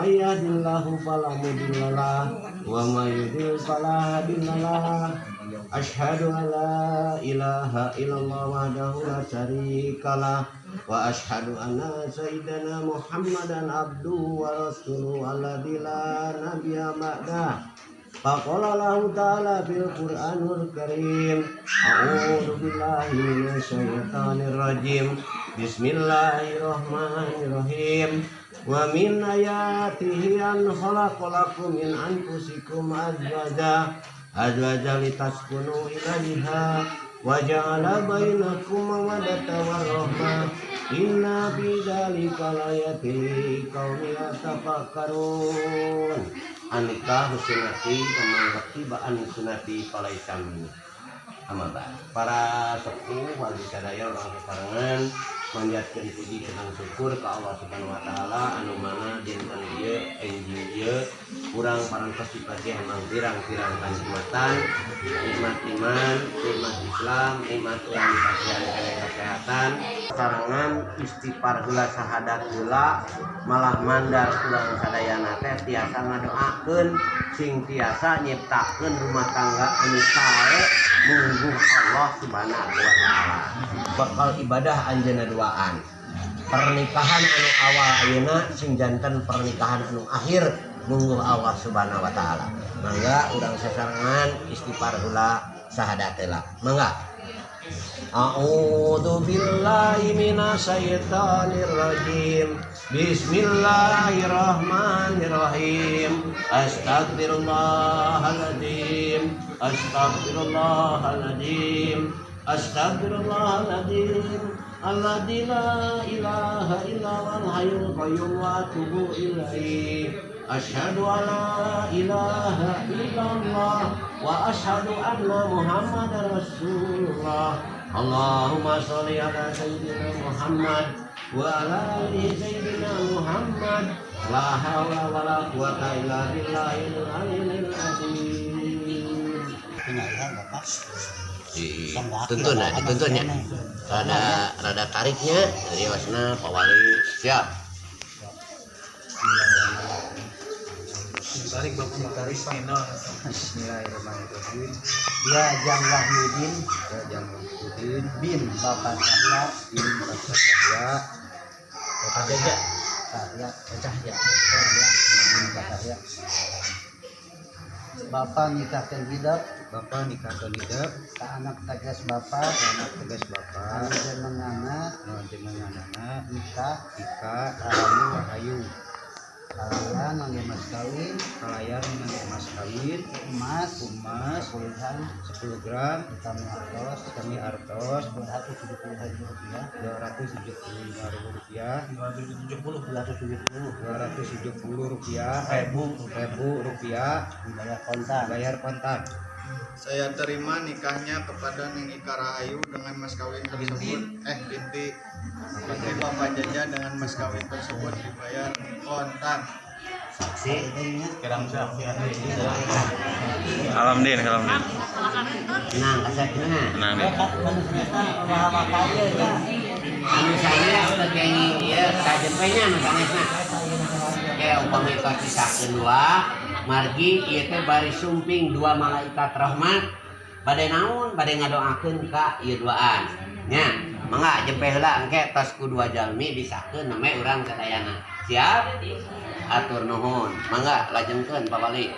May yahdihillahu fala mudhillalah wa may yudlil fala hadiyalah. Asyhadu an la ilaha illallah wahdahu la syarikalah wa asyhadu anna sayyidana Muhammadan abduhu wa rasuluhu alladzi la nabiyya ba'dah. Faqala lahu ta'ala fil Qur'anil Karim, a'udzu billahi minasyaitonir rajim. Bismillahirrahmanirrahim. Wa min ayatihi an khalaqalakum min anfusikum azwaja azwaja litaskunu ilaiha wa ja'ala bainakum mawaddatan warahmah. Inna fi dzalika laayatin liqaumin yatafakkarun. Anikah sunati teman ba'an sunati falaisa minni. Amma ba'd. Para sepuh wargi sadaya urang sasarengan manjatkeun puji senang syukur ka Allah Subhanahu wa taala anu mana dinten ieu enjing ieu urang parantos dipasihan mangpirang-pirang kanikmatan, nikmat iman, nikmat Islam, nikmat urang dipasihan kana kesehatan. Sarengan istighfar heula sahadat heula malah mandar urang sadayana teh tiasa ngadoakeun sing tiasa nyiptakeun rumah tangga anu sae mungguh Allah Subhanahu wa taala. Bakal ibadah anjeunna duaan. Pernikahan anu awal ayeuna sing janten pernikahan anu akhir mungguh Allah Subhanahu wa taala. Mangga urang sasarengan istighfar heula sahadat heula. Mangga. A'udzu billahi minasyaitonir rajim. Bismillahirrahmanirrahim. Astagfirullahaladzim. Astagfirullahaladzim. Astagfirullahaladzim. Alladzi la ilaha illa huwal hayyul qayyum wa atubu ilaih. Asyhadu an la ilaha illallah wa asyhadu anna Muhammadar Rasulullah. Allahumma sholli ala sayyidina Muhammad wa ala ali sayyidina Muhammad. La haula wala quwata illa billahil aliyil azim. Dituntun ya, dituntunnya. Rada rada tariknya dari wasna Pak Wali. Siap. Tarik Bapak tarik Bismillahirrahmanirrahim. Ya Jang Wahyudin, ya Jang Wahyudin bin Bapak Cahya, bin Bapak Cahya, Bapak Jaja, Cahya, Cahya, bin Bapak Cahya. Bapak nikahkeun hidup, Bapak nikahkeun hidup, ka anak tegas Bapak, ka anak tegas Bapak, anu jenengana, anu jenenganana Ika, Ika Rahayu, Rahayu. Kalayan ngangge mas kawin, kalayan ngangge mas kawin, emas, emas 10 gram, 10 gram, utami artos, utami artos, 270.000 rupiah, 275.000 rupiah, 270, 270 rupiah, ribu, ribu rupiah, dibayar kontan, bayar kontan. Saya terima nikahnya kepada Neng Ika Rahayu dengan mas kawin tersebut, binti Bapak Jaja dengan mas kawin tersebut dibayar kontan. Saksi. Alhamdulillah, alhamdulillah. Tenang, kasatna. Tenang deh. Anu sanes teu kenging ieu kajempenya anu sanesna. Ke upami tos disahkeun dua, margi ieu teh bari sumping dua malaikat rahmat. Bade naon? Bade ngadoakeun ka ieu duaan. Nya, mangga jempe heula engke tos ku dua jalmi disahkeun name urang sadayana. Siap? Atur nuhun. Mangga lajengkeun Pak Wali.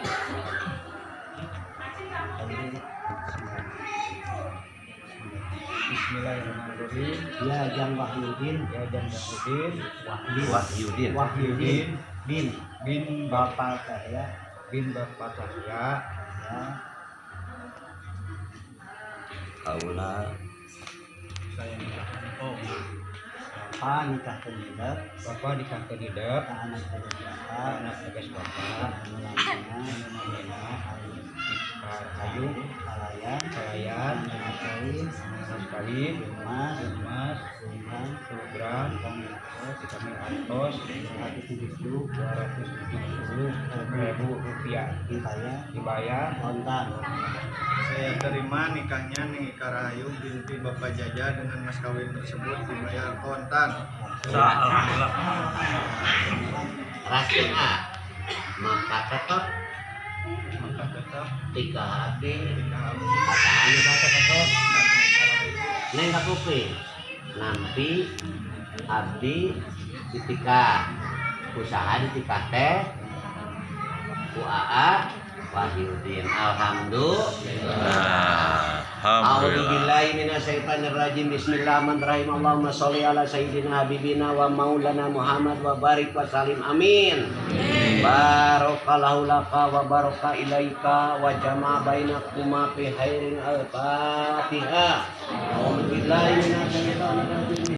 Bismillahirrahmanirrahim. Ya Jang Wahyudin, ya Jang Wahyudin, Wahyudin, Wahyudin bin bin Bapak Cahya, bin Bapak Cahya, ya. Kaula saya nikahkan oh Bapak nikahkeun hidup, Bapak nikahkeun hidup, ka anak tegas Bapak, anak tegas Bapak, anu namina, anu namina Ika Rahayu, kalayan, kalayan, mas kawin, mas kawin, emas, emas, 10 gram, 10 gram, utami artos, utami artos, 270, 270.000 rupiah, dibayar, dibayar kontan. Saya terima nikahnya Neng Ika Rahayu binti Bapak Jaja dengan mas kawin tersebut dibayar kontan. Alhamdulillah. Raskeun ah. Maka tetap Maka tetap tikah abdi nikah abdi kataan kata kata ka Neng Ika Rahayu. Neng ka kuping nampi abdi ditikah usaha ditikah teh ku Aa Wahyudin. Alhamdulillah. Alhamdulillah. A'udzubillahi minasyaitonirrajim. Bismillahirrahmanirrahim. Allahumma sholli ala sayyidina habibina wa maulana Muhammad wa barik wa salim. Amin. Barakallahu laka wa baraka ilaika wa jama'a bainakuma fi khairin. Al-Fatihah. A'udzubillahi minasyaitonirrajim.